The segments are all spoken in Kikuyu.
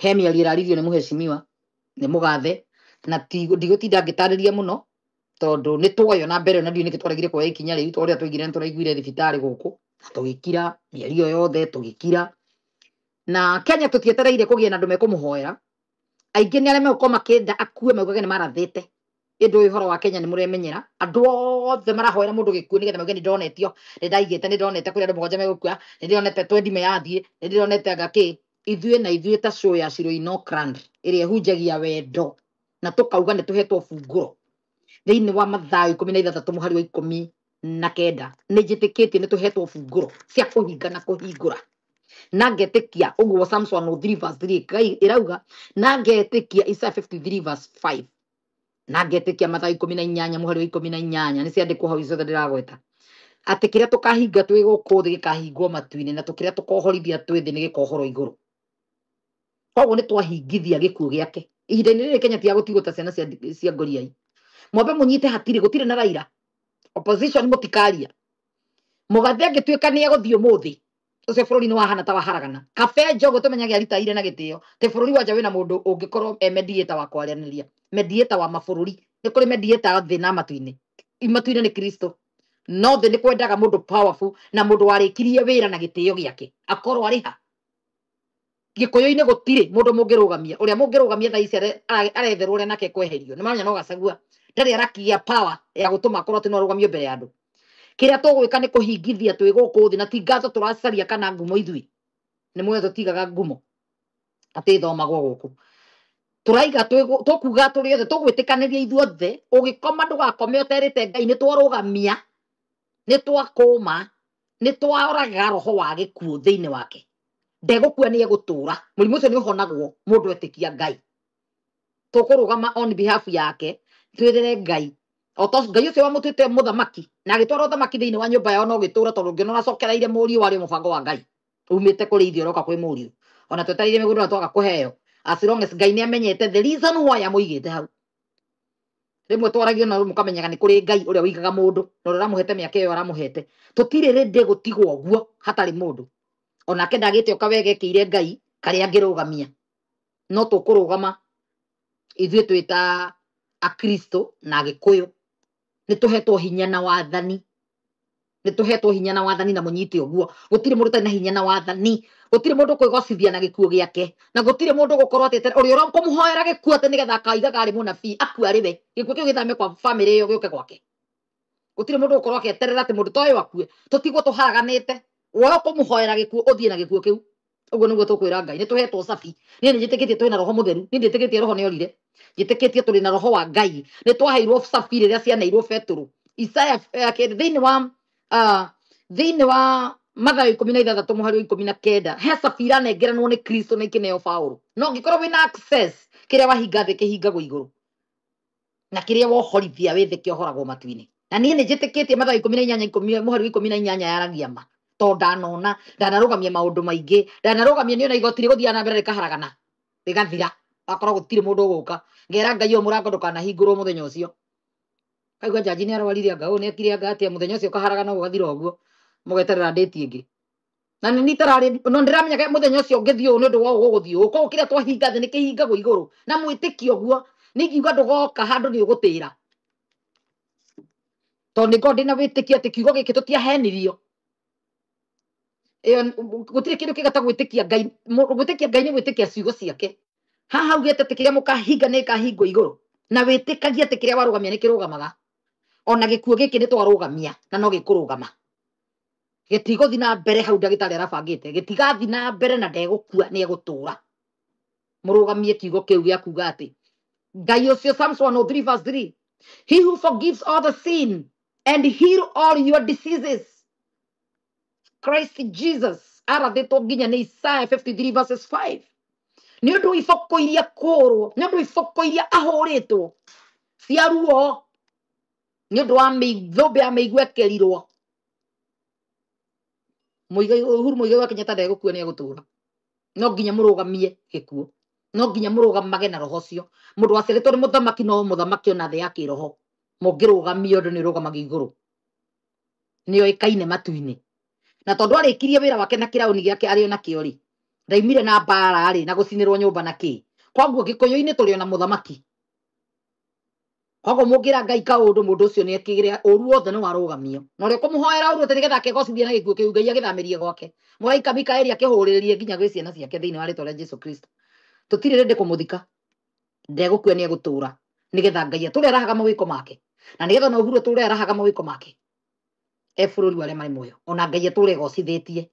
He mĩario ĩraririo nĩ mũhecimiwa nĩ mũgathe, na ndigũtinda ngĩtarĩria mũno tondũ nĩ tuoyo na mbere, na ndiũĩ nĩkĩ twaregire kuoya ikinya rĩu, tondũ ũrĩa twaigire nĩ tũraiguire thibitarĩ gũkũ na tũgĩkira mĩario yothe tũgĩkira. Na Kenya tũtietereire kũgĩa na andũ mekũmũhoera, aingĩ nĩ arĩa megũkorwo makĩenda akue maugage nĩ marathĩte. Ĩndũ ũyũ ũhoro wa Kenya nĩ mũremenyera, andũ othe marahoera mũndũ gĩkuũ nĩgetha mauge nĩ ndonetio, nĩ ndaigĩte, nĩ ndonete kũrĩ andũ 7 megũkua, nĩ ndĩronete twendi meyathiĩ, nĩ ndĩronete anga kĩ. Ithuĩ na ithuĩ ta show ya Shiro Ino Grand ĩrĩa ĩhunjagia wendo na tũkauga nĩ tũhetwo bungũro thĩinĩ wa Mathayo 16 mũhari wa 19, nĩ njĩtĩkĩtie nĩ tũhetwo bungũro cia kũhinga na kũhingũra, na ngetĩkia ũguo Psalms 103 verse 3 Ngai ĩrauga, na ngetĩkia Isaiah 53 verse 5, na ngetĩkia Mathayo 18 mũhari wa 18, nĩ ciandĩkwo hau ciothe ndĩragweta, atĩ kĩrĩa tũkahinga twĩ gũkũ thĩ gĩkahingwo matu-inĩ, na kĩrĩa tũkohorithia twĩ thĩ nĩ gĩkohorwo igũrũ. Koguo nĩ twahingithia gĩkuũ gĩake. Ihinda-inĩ rĩrĩ Kenya tiga gũtigwo ta ciana cia ngoriai. Mwambe mũnyite hatirĩ, gũtirĩ na Raila. Opposition mũtikaria. Mũgathe angĩtuĩka nĩ egũthiĩ ũmũthĩ, ũcio bũrũri nĩ wahana ta waharagana. Kabe Njogu tũmenyage aritaire na gĩtĩo. Tĩ bũrũri wa nja wĩna mũndũ ũngĩkorwo e mediator wa kwaranĩria, mediator wa mabũrũri. Nĩ kũrĩ mediator thĩ na matu-inĩ. Matu-inĩ nĩ Kristo. No thĩ nĩ kwendaga mũndũ powerful na mũndũ warĩkirie wĩra na gĩtĩo gĩake. Akorwo arĩ ha? Gĩkũyũ-inĩ gũtirĩ mũndũ mũngĩrũgamia. Ũrĩa mũngĩrũgamia thaa ici aretherwo ũrĩa nake kweherio. Nĩ maramenya no Gachagua. Ndarĩ arakia power ya gũtũma akorwo atĩ no arũgamio mbere ya andũ. Kĩrĩa tũgwĩka nĩ kũhingithia twĩ gũkũ thĩ, na ti ngatho tũracaria kana ngumo ithuĩ. Nĩ muoyo tũtigaga ngumo atĩ thomagwo gũkũ. Tũraiga tũkuga tũrĩ othe, tũgwĩtĩkanĩria ithuothe, ũgĩkoma ndũgakome ũterĩte Ngai, nĩ twarũgamia, nĩ twakũma, nĩ twaoraga roho wa gĩkuũ thĩinĩ wake. Ndegũkua nĩ egũtũra. Mũrimũ ũcio nĩ ũhonagwo mũndũ etĩkia Ngai. Tũkũrũgama on behalf yake, twĩrĩre Ngai. O ta Ngai ũcio wamũtuĩte mũthamaki na agĩtwara ũthamaki thĩinĩ wa nyũmba yao no gĩtũra, tondũ ũngĩona ũracokereire mũriũ warĩ mũbango wa Ngai. Umĩte kũrĩ ithuĩ ũroka kwĩ mũriũ. Ona twetereire mĩgũnda na twaga kũheo. As long as Ngai nĩ amenyete the reason why amũigĩte hau. Rĩmwe twaragio na mũkamenyaga nĩ kũrĩ Ngai ũrĩa ũigaga mũndũ na ũrĩa ũramũhete mĩaka ĩyo aramũhete. Tũtirĩ ready gũtigwo ũguo hatarĩ mũndũ. Onake ndagĩte o kawega ekĩire Ngai karĩa angĩrũgamia. No tũkũrũgama ithuĩ twĩ ta Akristo na Agĩkũyũ. Nĩ tũhetwo hinya na wathani. Nĩ tũhetwo hinya na wathani na mũnyite ũguo. Gũtirĩ mũndũ ũtarĩ na hinya na wathani. Gũtirĩ mũndũ kwĩgocithia na gĩkuũ gĩake. Na gũtirĩ mũndũ gũkorwo atĩ ũrĩa ũrakũmũhoera gĩkuũ atĩ nĩgetha akaigaga arĩ mũnabii akue arĩ we. Gĩkuũ kĩu gĩthame kwa bamĩrĩ ĩyo gĩũke gwake. Gũtirĩ mũndũ gũkorwo akĩeterera atĩ mũndũ ta ũyũ akue. Tũtigwo tũharaganĩte. Woe kũmũhoera gĩkuũ ũthiĩ na gĩkuũ kĩu. Ũguo nĩguo tũkwĩra Ngai. Nĩ tũhetwo cabi. Niĩ nĩ njĩtĩkĩtie twĩna roho mũtheru. Niĩ ndiĩtĩkĩtie roho nĩ orire. Njĩtĩkĩtie tũrĩ na roho wa Ngai. Nĩ twaheirwo cabi rĩrĩa cianeirwo Betũrũ. Isaya, thĩinĩ wa Mathayo 16 mũhari wa 19, he cabi iranengeranwo nĩ Kristo na ikĩneo Paũlũ. No ũngĩkorwo wĩna access, kĩrĩa wahinga thĩ kĩhingagwo igũrũ. Na kĩrĩa wohorithia wĩ thĩ kĩohoragwo matu-inĩ. Na niĩ nĩ njĩtĩkĩtie Mathayo 18 mũhari wa 18 yaragia ma. Tondũ ndanona, ndanarũgamia maũndũ maingĩ, ndanarũgamia nĩ ona igoti rĩgũthiaga na mbere rĩkaharagana, rĩgathira. Akorwo gũtirĩ mũndũ ũgũka. Ngera Ngai ũyũ mũrango ndũkanahingũrwo mũthenya ũcio. Kaigua jaji nĩ arwarire anga ũũ nĩ ekire anga atĩa, mũthenya ũcio ũkaharagana ũgathira ũguo. Mũgeterera date ĩngĩ. Na nĩ nitararĩ, no ndĩramenya mũthenya ũcio ũngĩthiĩ ũũ nĩ ũndũ wa ũũ gũgũthiĩ ũũ. Koguo kĩrĩa twahinga thĩ nĩ kĩhingagwo igũrũ. Na mwĩtĩkio ũguo, nĩ ingiuga ndũgoka handũ nĩ ũgũtĩra. Tondũ nĩ ngoragwo ndĩna wĩtĩkio atĩ kiugo gĩkĩ tũtiahenirio. Ĩyo gũtirĩ kĩndũ kĩngĩ ta gwĩtĩkia Ngai. Gwĩtĩkia Ngai nĩ gwĩtĩkia ciugo ciake. Haha augĩte atĩ kĩrĩa mũkahinga nĩ gĩkahingwo igũrũ. Na wĩtĩkagie atĩ kĩrĩa warũgamia nĩ kĩrũgamaga. Ona gĩkuũ gĩkĩ nĩ twarũgamia na no gĩkũrũgama. Gĩtigũthiĩ na mbere hau ndagĩtarĩ arabangĩte. Gĩtigathiĩ na mbere na ndegũkua, nĩ egũtũra. Mũrũgamie kiugo kĩu gĩa kuga atĩ Ngai ũcio, Psalms 103 verse 3, he who forgives all the sin and heal all your diseases. Christ Jesus arathĩtwo nginya nĩ Isaiah 53 verses 5. Nĩ ũndũ iboko iria kũrwo, nĩ ũndũ iboko iria ahũrĩtwo cia ruo, nĩ ũndũ wa mĩthũmbĩ ya mĩigua ĩkĩrirwo. Muigai, Uhuru Muigai wa Kenyatta ndegũkua, nĩ egũtũra. No nginya mũrũgamie gĩkuũ. No nginya mũrũgamage na roho ũcio. Mũndũ waciarĩtwo nĩ mũthamaki no mũthamaki ona thĩ ya kĩroho. Mũngĩrũgamia ũndũ nĩ ũrũgamagio igũrũ. Nĩ oĩkaine matu-inĩ. Na tondũ arĩkirie wĩra wake na kĩraũni gĩake arĩ ona kĩo rĩ, Ndaimire na mbara rĩ na gũcinĩrwo nyũmba na kĩ. Koguo Gĩkũyũ-inĩ tũrĩ ona mũthamaki. Koguo mũngĩra Ngai kaũndũ mũndũ ũcio nĩ ekĩgĩre ũru wothe nĩ warũgamio. Na ũrĩa ũkũmũhoera ũru atĩ nĩgetha akegocithia na gĩkuũ kĩu Ngai agĩthamĩrie gwake. Mũraika Mikaeli akĩhũrĩrĩrie nginya gwĩ ciana ciake thĩinĩ wa rĩtwa rĩa Jesu Kristo. Tũtirĩ rĩndĩ kũmũthika. Ndegũkua nĩ egũtũra. Nĩgetha Ngai atũre arahaga mawĩko make. Na nĩgetha ona Uhuru atũre arahaga mawĩko make. E bũrũri wa arĩa marĩ muoyo. Ona Ngai atũre egocithĩtie.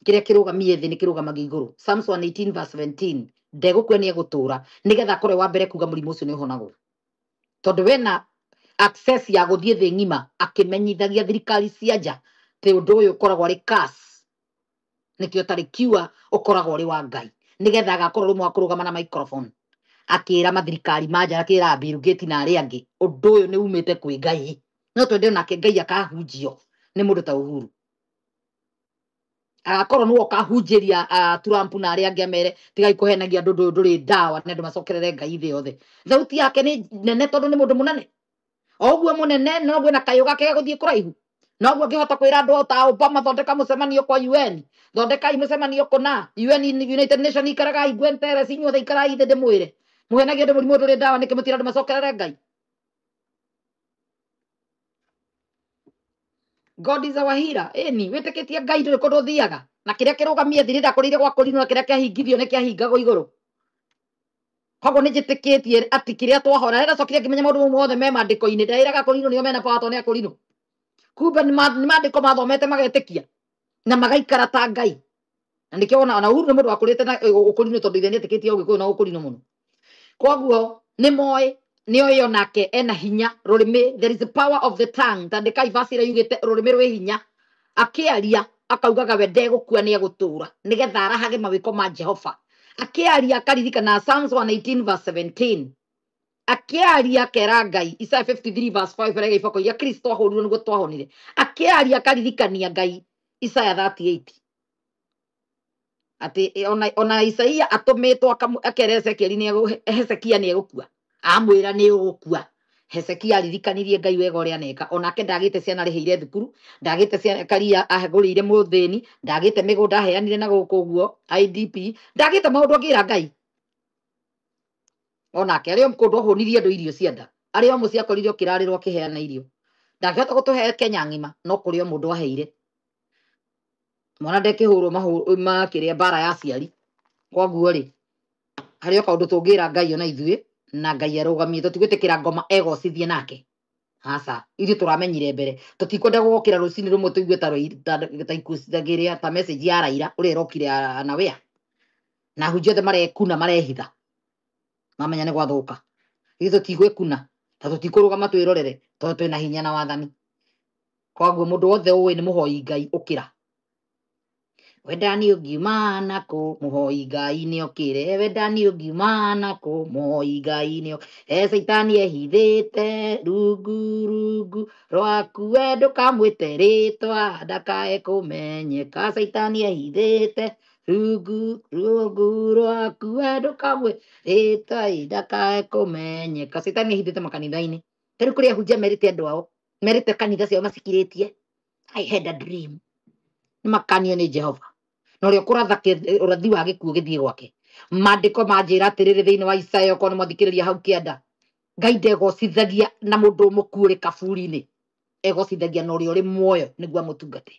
Kĩrĩa kĩrũgamie thĩ nĩ kĩrũgamagia igũrũ. Psalms 118 verse 17. Ndegũkua nĩ egũtũra. Nĩgetha akorwe wa mbere kuga mũrimũ ũcio nĩ ũhonagwo. Tondũ wena access ya gũthiĩ thĩ ng'ima akĩmenyithagia thirikari cia nja atĩ ũndũ ũyũ ũkoragwo arĩ curse. Nĩkĩo tarĩ cure ũkoragwo ũrĩ wa Ngai. Nĩgetha agakorwo rĩmwe wa kũrũgama na microphone. Akĩra mathirikari ma nja, akĩra Bill Gates na arĩa angĩ, ũndũ ũyũ nĩ umĩte kwĩ Ngai. No twende onake Ngai akahunjio nĩ mũndũ ta Uhuru. Agakorwo nĩwe ũkahunjĩria Trump na arĩa angĩ amere tigai kũhenagia andũ ũndũ ũyũ ndũrĩ ndawa nĩ andũ macokerere Ngai thĩ yothe. Thauti yake nĩ nene tondũ nĩ mũndũ mũnene. O ũguo mũnene noguo na kayũ gake gagũthiĩ kũraihu. Noguo angĩhota kwĩra andũ ta Obama thondeka mũcemanio kwa UN, thondekai mũcemanio kũna UN, United Nation, ikaragai Guterres, inyuothe ikarai thĩ ndĩmwĩre. Mũhenagia andũ mũrimũ ndũrĩ ndawa nĩkĩ mũtira andũ macokerere Ngai. God is our healer. Ĩni, wĩtĩkĩtie Ngai ndũrĩ kũndũ ũthiaga. Na kĩrĩa kĩrũgamie thĩ ndakorire gwa kũrinwo na kĩrĩa kĩahingithio nĩ kĩahingagwo igũrũ. Koguo nĩ njĩtĩkĩtie atĩ kĩrĩa twahora, rĩrĩa ndacokire ngĩmenya maũndũ mau mothe me maandĩko-inĩ, ndaĩraga kũrinwo nĩo mena power tondũ nĩ akũrinwo. Kumbe nĩ maandĩko mathomete magetĩkia na magaikara ta Ngai. Na nĩkĩo ona Uhuru nĩ mũndũ wakũrĩte na ũkũrinwo tondũ ithe nĩetĩkĩtie ũgĩkũyũ na ũkũrinwo mũno. Koguo nĩ moĩ nĩoĩ onake ena hinya rũrĩmĩ, there is the power of the tongue. Tandĩkai verse ĩrĩa yugĩte rũrĩmĩ rwĩ hinya. Akĩaria akaugaga we ndegũkua nĩ egũtũra nĩgetha arahage mawĩko ma Jehova. Akĩaria akaririkana Psalms 118 verse 17. Akĩaria akera Ngai Isaiah 53 verse 5 ĩrĩa iboko iria Kristo ahũrirwo nĩguo twahonire. Akĩaria akaririkania Ngai Isaiah 38. Atĩ ona Isaia atũmĩtwo akere Ezekieli Hezekia nĩ egũkua. Amwĩra nĩ ũgũkua. Hezekia aririkanirie Ngai wega ũrĩa aneka. Onake ndagĩte ciana arĩhĩire thukuru, ndagĩte ciana karia ahagũrĩire mũthĩni, ndagĩte mĩgũnda aheanire na gũkũ ũguo IDP, ndagĩte maũndũ angĩra Ngai. Onake arĩ o kũndũ ahũnirie andũ irio cia nda. Arĩ o mũciĩ akorire ũkĩrarĩrwo akĩheana irio. Ndangĩhota gũtũhe Kenya ng'ima, no kũrĩ o mũndũ aheire. Mwana ndekĩhũrwo makĩrĩa mbara ya aciari. Koguo rĩ, harĩ o kaũndũ tũngĩra Ngai ona ithuĩ, na Ngai arũgamie, tũtigwĩtĩkĩra ngoma egocithie nake. Aca, ithuĩ tũramenyire mbere. Tũtikwenda gũkĩra rũcinĩ rũmwe tũigue ta ikuũ citagĩrĩa, ta message ya Raila ũrĩa ĩrokire anawea. Na ahunjia othe marekuna marehitha. Mamenya nĩ gwathũka. Ithuĩ tũtigwĩkuna, na tũtikũrũgama twĩrorere, tondũ twĩna hinya na wathani. Koguo mũndũ wothe ũĩ nĩ mũhoi Ngai ũkĩra. Wendani ũngiuma nakũ, mũhoi Ngai nĩokĩre. Wendani ũngiuma nakũ, mũhoi Ngai nĩokĩre. E Caitani ehithĩte rungu rungu rwaku, we ndũkamwĩte rĩtwa ndakae kũmenyeka. Caitani ehithĩte rungu rungu rwaku, we ndũkamwĩte rĩtwa ndakae kũmenyeka. Caitani ehithĩte makanitha-inĩ. Ta rĩu kũrĩ ahunjia merĩte andũ ao, merĩte kanitha ciao macikirĩtie. I had a dream. Nĩ makanio nĩ Jehova. Na ũrĩa ũkũratha ũrathi wa gĩkuũ gĩthiĩ gwake. Maandĩko manjĩra atĩrĩrĩ thĩinĩ wa Isaya, okorwo nĩ mwathikĩrĩria hau kĩanda, Ngai ndegocithagia na mũndũ mũkuũ ũrĩ kaburi-inĩ, egocithagia na ũrĩa ũrĩ muoyo nĩguo amũtungate.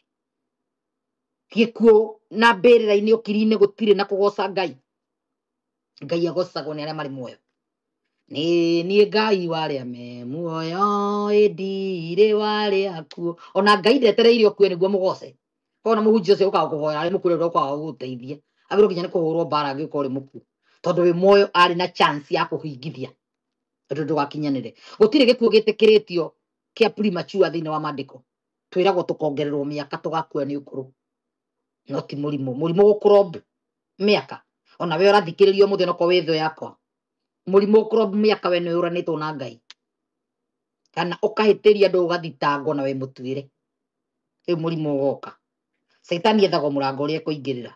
Gĩkuũ na mbĩrĩra-inĩ ũkiri-inĩ gũtirĩ na kũgoca Ngai. Ngai agocagwo nĩ arĩa marĩ muoyo. Nĩ niĩ Ngai wa arĩa me muoyo, ĩ ndirĩ wa arĩa akuũ. Ona Ngai ndetereire ũkue nĩguo mũgoce. Koguo na mũhunjia ũcio ũkaga kũhoya arĩ mũkuũ rĩu ũkaga gũgũteithia. Agĩrĩirwo nginya nĩ kũhũrwo mbara angĩũka ũrĩ mũkuũ. Tondũ wĩ muoyo arĩ na chance ya kũhingithia. Tondũ ndũgakinyanĩre. Gũtirĩ gĩkuũ gĩtĩkĩrĩtio kĩa premature thĩinĩ wa maandĩko. Twĩragwo tũkongererwo mĩaka tũgakua nĩ ũkũrũ. No ti mũrimũ. Mũrimũ gũkũromb mĩaka. Ona we ũrathikĩrĩria ũmũthĩ onokorwo wĩ thũ yakwa. Mũrimũ gũkũromb mĩaka we nĩ ũranĩtwo na Ngai. Kana ũkahĩtĩria andũ ũgathitangwo na wĩ mũtuĩre. Rĩu mũrimũ ũgoka. Caitani ethagwo mũrango ũrĩa ekũingĩrĩra.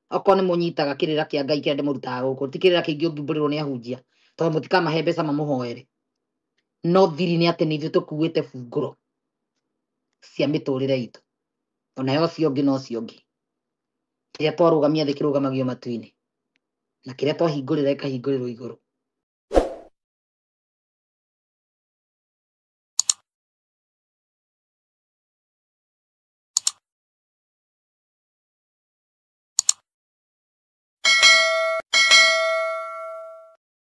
Okorwo nĩ mũnyitaga kĩrĩra kĩa Ngai kĩrĩa ndĩmũrutaga gũkũ, ti kĩrĩra kĩingĩ ũngiumbũrĩrwo nĩ ahunjia, tondũ mũtikamahe mbeca mamũhoere. No thiri nĩ atĩ nĩ ithuĩ tũkuĩte bungũro cia mĩtũrĩre itũ. Ona yo ũcio ũngĩ na ũcio ũngĩ. Kĩrĩa twarũgamia thĩ kĩrũgamagio matu-inĩ, na kĩrĩa twahingũrĩra ĩkahingũrĩrwo igũrũ.